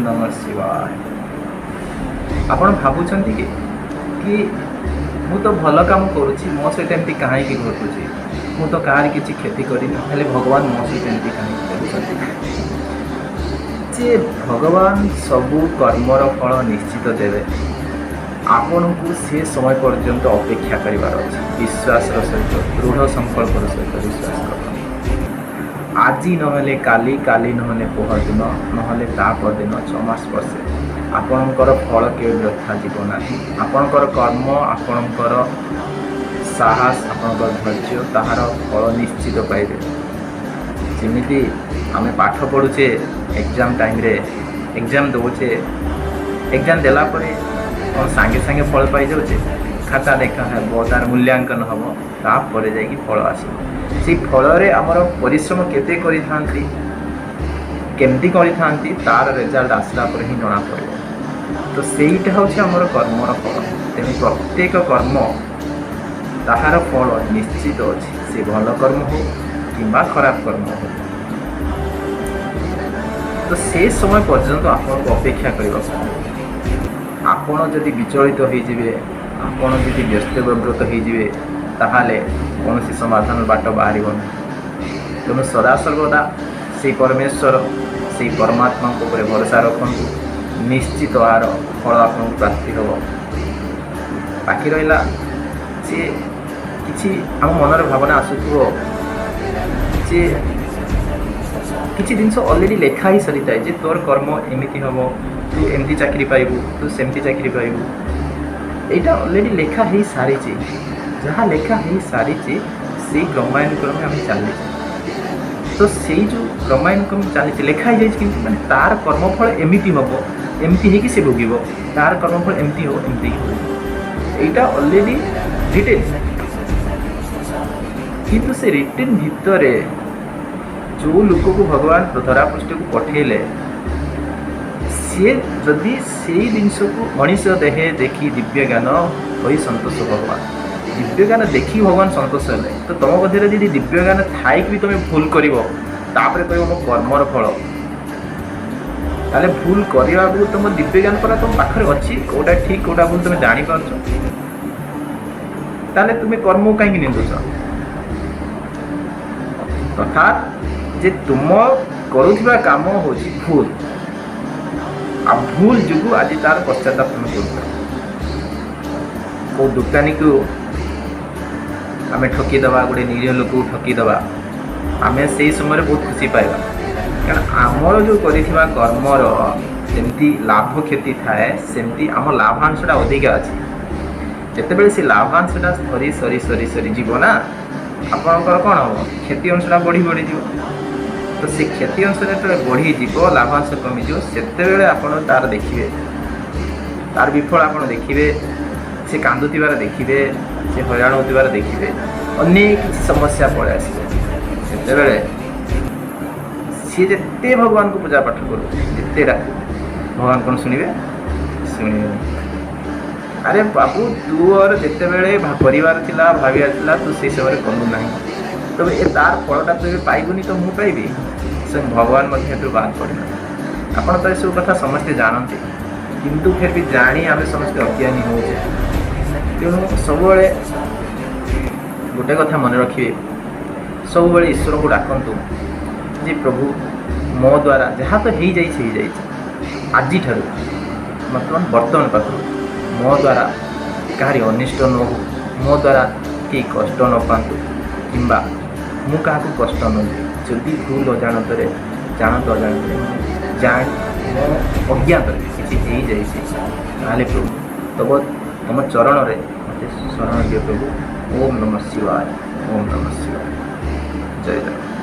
ନମଃ ଶିବାୟ। ଆପଣ ଭାବୁଛନ୍ତି କି ମୁଁ ତ ଭଲ କାମ କରୁଛି, ମୋ ସହିତ ଏମିତି କାହିଁକି ଘଟୁଛି? ମୁଁ ତ କାହାର କିଛି କ୍ଷତି କରିନି, ହେଲେ ଭଗବାନ ମୋ ସହିତ ଏମିତି କାହିଁକି କରୁଛନ୍ତି? ଯେ ଭଗବାନ ସବୁ କର୍ମର ଫଳ ନିଶ୍ଚିତ ଦେବେ। ଆପଣଙ୍କୁ ସେ ସମୟ ପର୍ଯ୍ୟନ୍ତ ଅପେକ୍ଷା କରିବାର ଅଛି, ବିଶ୍ୱାସର ସହିତ, ଦୃଢ଼ ସଂକଳ୍ପର ସହିତ ବିଶ୍ୱାସ କର। ଆଜି ନହେଲେ କାଲି, କାଲି ନହେଲେ ପହରଦିନ, ନହେଲେ ତା ପରଦିନ, 6 ମାସ, ବର୍ଷେ, ଆପଣଙ୍କର ଫଳ କେବେ ବ୍ୟର୍ଥ ଯିବ ନାହିଁ। ଆପଣଙ୍କର କର୍ମ, ଆପଣଙ୍କର ସାହସ, ଆପଣଙ୍କର ଧୈର୍ଯ୍ୟ, ତାହାର ଫଳ ନିଶ୍ଚିତ ପାଇବେ। ଯେମିତି ଆମେ ପାଠ ପଢ଼ୁଛେ, ଏକ୍ଜାମ୍ ଟାଇମ୍ରେ ଏକ୍ଜାମ୍ ଦେଉଛେ, ଏକ୍ଜାମ୍ ଦେଲା ପରେ କ'ଣ ସାଙ୍ଗେ ସାଙ୍ଗେ ଫଳ ପାଇଯାଉଛେ? ଖାତା ଦେଖା ହେବ, ତାର ମୂଲ୍ୟାଙ୍କନ ହେବ, ତାପରେ ଯାଇକି ଫଳ ଆସିବ। ସେଇ ଫଳରେ ଆମର ପରିଶ୍ରମ କେତେ କରିଥାନ୍ତି, କେମିତି କରିଥାନ୍ତି, ତାର ରେଜଲ୍ଟ ଆସିଲା ପରେ ହିଁ ଜଣାପଡ଼ିବ। ତ ସେଇଟା ହେଉଛି ଆମର କର୍ମର ଫଳ। ତେଣୁ ପ୍ରତ୍ୟେକ କର୍ମ, ତାହାର ଫଳ ନିଶ୍ଚିତ ଅଛି, ସେ ଭଲ କର୍ମ ହଉ କିମ୍ବା ଖରାପ କର୍ମ ହଉ। ତ ସେ ସମୟ ପର୍ଯ୍ୟନ୍ତ ଆପଣଙ୍କୁ ଅପେକ୍ଷା କରିବାକୁ ପଡ଼ିବ। ଆପଣ ଯଦି ବିଚଳିତ ହେଇଯିବେ, ଆପଣ ଯଦି ବ୍ୟସ୍ତ ବିବ୍ରତ ହେଇଯିବେ, ତାହେଲେ କୌଣସି ସମାଧାନ ବାଟ ବାହାରିବ ନାହିଁ। ତେଣୁ ସଦାସର୍ବଦା ସେଇ ପରମେଶ୍ୱର, ସେଇ ପରମାତ୍ମାଙ୍କ ଉପରେ ଭରସା ରଖନ୍ତୁ। ନିଶ୍ଚିତ ଏହାର ଫଳ ଆପଣଙ୍କୁ ପ୍ରାପ୍ତି ହେବ। ବାକି ରହିଲା, ଯେ କିଛି ଆମ ମନରେ ଭାବନା ଆସୁଥିବ ଯେ କିଛି ଜିନିଷ ଅଲରେଡ଼ି ଲେଖା ହେଇ ସାରିଥାଏ ଯେ ତୋର କର୍ମ ଏମିତି ହେବ, ତୁ ଏମିତି ଚାକିରି ପାଇବୁ, ତୁ ସେମିତି ଚାକିରି ପାଇବୁ, ଏଇଟା ଅଲରେଡ଼ି ଲେଖା ହେଇସାରିଛି। ଯାହା ଲେଖା ହେଇସାରିଛି, ସେଇ କ୍ରମାନୁକ୍ରମେ ଆମେ ଚାଲିଛେ। ତ ସେଇ ଯେଉଁ କ୍ରମାନୁକ୍ରମେ ଚାଲିଛି, ଲେଖା ହେଇଯାଇଛି, କିନ୍ତୁ ମାନେ ତାର କର୍ମଫଳ ଏମିତି ହେବ, ଏମିତି ହେଇକି ସେ ଭୋଗିବ, ତାର କର୍ମଫଳ ଏମିତି ହେବ, ଏମିତି ହେଇକି ଭୋଗିବ, ଏଇଟା ଅଲରେଡ଼ି ରିଟେନ୍। କିନ୍ତୁ ସେ ରିଟେନ୍ ଭିତରେ ଯେଉଁ ଲୋକକୁ ଭଗବାନ ଧରାପୃଷ୍ଠକୁ ପଠେଇଲେ, ସିଏ ଯଦି ସେଇ ଜିନିଷକୁ, ମଣିଷ ଦେହେ ଦେଖି ଦିବ୍ୟ ଜ୍ଞାନ ହୋଇ ସନ୍ତୋଷ ଭଗବାନ। ଦିବ୍ୟ ଜ୍ଞାନ ଦେଖି ଭଗବାନ ସନ୍ତୋଷ ହେଲେ। ତ ତମ ମଧ୍ୟରେ ଯଦି ଦିବ୍ୟ ଜ୍ଞାନ ଥାଇକି ବି ତମେ ଭୁଲ କରିବ, ତାପରେ କହିବ ମୋ କର୍ମର ଫଳ, ତାହେଲେ ଭୁଲ କରିବାକୁ ତମ ଦିବ୍ୟ ଜ୍ଞାନ ପରା ତମ ପାଖରେ ଅଛି। କୋଉଟା ଠିକ୍, କୋଉଟା ଭୁଲ ତମେ ଜାଣିପାରୁଛ, ତାହେଲେ ତୁମେ କର୍ମକୁ କାହିଁକି ନିନ୍ଦୁଛ? ଅର୍ଥାତ୍ ଯେ ତୁମ କରୁଥିବା କାମ ହେଉଛି ଭୁଲ, ଆଉ ଭୁଲ ଯୋଗୁଁ ଆଜି ତାର ପଶ୍ଚାତାପ ତମେ କରୁଛ। କେଉଁ ଦୋକାନୀକୁ ଆମେ ଠକିଦେବା, ଗୋଟେ ନିରୀହ ଲୋକକୁ ଠକିଦେବା, ଆମେ ସେଇ ସମୟରେ ବହୁତ ଖୁସି ପାଇବା। କାରଣ ଆମର ଯେଉଁ କରିଥିବା କର୍ମର ଯେମିତି ଲାଭ କ୍ଷତି ଥାଏ, ସେମିତି ଆମ ଲାଭାଂଶଟା ଅଧିକା ଅଛି। ଯେତେବେଳେ ସେ ଲାଭାଂଶଟା ସରି ସରି ସରି ସରି ଯିବ ନା, ଆପଣଙ୍କର କ'ଣ ହେବ? କ୍ଷତି ଅଂଶଟା ବଢ଼ି ବଢ଼ିଯିବ। ତ ସେ କ୍ଷତି ଅଂଶ ଯେତେବେଳେ ବଢ଼ିଯିବ, ଲାଭାଂଶ କମିଯିବ, ସେତେବେଳେ ଆପଣ ତାର ଦେଖିବେ, ତାର ବିଫଳ ଆପଣ ଦେଖିବେ। ସେ କାନ୍ଦୁଥିବାର ଦେଖିବେ, ସେ ହଇରାଣ ହେଉଥିବାର ଦେଖିବେ, ଅନେକ କିଛି ସମସ୍ୟା ପଳେଇ ଆସିବ। ସେତେବେଳେ ସିଏ ଯେତେ ଭଗବାନଙ୍କୁ ପୂଜା ପାଠ କରୁ, ଯେତେ ଡାକୁ, ଭଗବାନ କ'ଣ ଶୁଣିବେ? ଶୁଣିବେନି। ଆରେ ବାବୁ, ତୋର ଯେତେବେଳେ କରିବାର ଥିଲା, ଭାବିବାର ଥିଲା, ତୁ ସେଇ ସମୟରେ କଲୁ ନାହିଁ। ତେବେ ଏ ତାର ଫଳଟା ତୁ ଏବେ ପାଇବୁନି ତ ମୁଁ ପାଇବି? ସେ ଭଗବାନ ମଧ୍ୟ ଏଥିରୁ ବାଦ ପଡ଼ିନାହାନ୍ତି। ଆପଣ ତ ଏସବୁ କଥା ସମସ୍ତେ ଜାଣନ୍ତି, କିନ୍ତୁ ଫେର୍ ବି ଜାଣି ଆମେ ସମସ୍ତେ ଅଜ୍ଞାନୀ ହେଉଛେ। ତେଣୁ ସବୁବେଳେ ଗୋଟେ କଥା ମନେ ରଖିବେ, ସବୁବେଳେ ଈଶ୍ୱରଙ୍କୁ ଡାକନ୍ତୁ ଯେ ପ୍ରଭୁ, ମୋ ଦ୍ୱାରା ଯାହା ତ ହେଇଯାଇଛି ହେଇଯାଇଛି, ଆଜିଠାରୁ ବର୍ତ୍ତମାନ ବର୍ତ୍ତମାନ ପାଖରୁ ମୋ ଦ୍ୱାରା କାହାରି ଅନିଷ୍ଟ ନ ହଉ, ମୋ ଦ୍ୱାରା କେହି କଷ୍ଟ ନ ପାଆନ୍ତୁ କିମ୍ବା ମୁଁ କାହାକୁ କଷ୍ଟ ନ ଦିଏ। ଯଦି ଭୁଲ ଅଜାଣତରେ, ଜାଣତ ଅଜାଣତରେ, ମୁଁ ଜାଣି ମୋ ଅଜ୍ଞାତରେ କିଛି ହେଇଯାଇଛି, ତାହେଲେ ପ୍ରଭୁ, ତମ ଚରଣରେ ମୋତେ ଶରଣ ଦିଅ ପ୍ରଭୁ। ଓମ୍ ନମଃ ଶିବାୟ, ଓମ୍ ନମଃ ଶିବାୟ। ଜୟ ଜଗନ୍ନାଥ।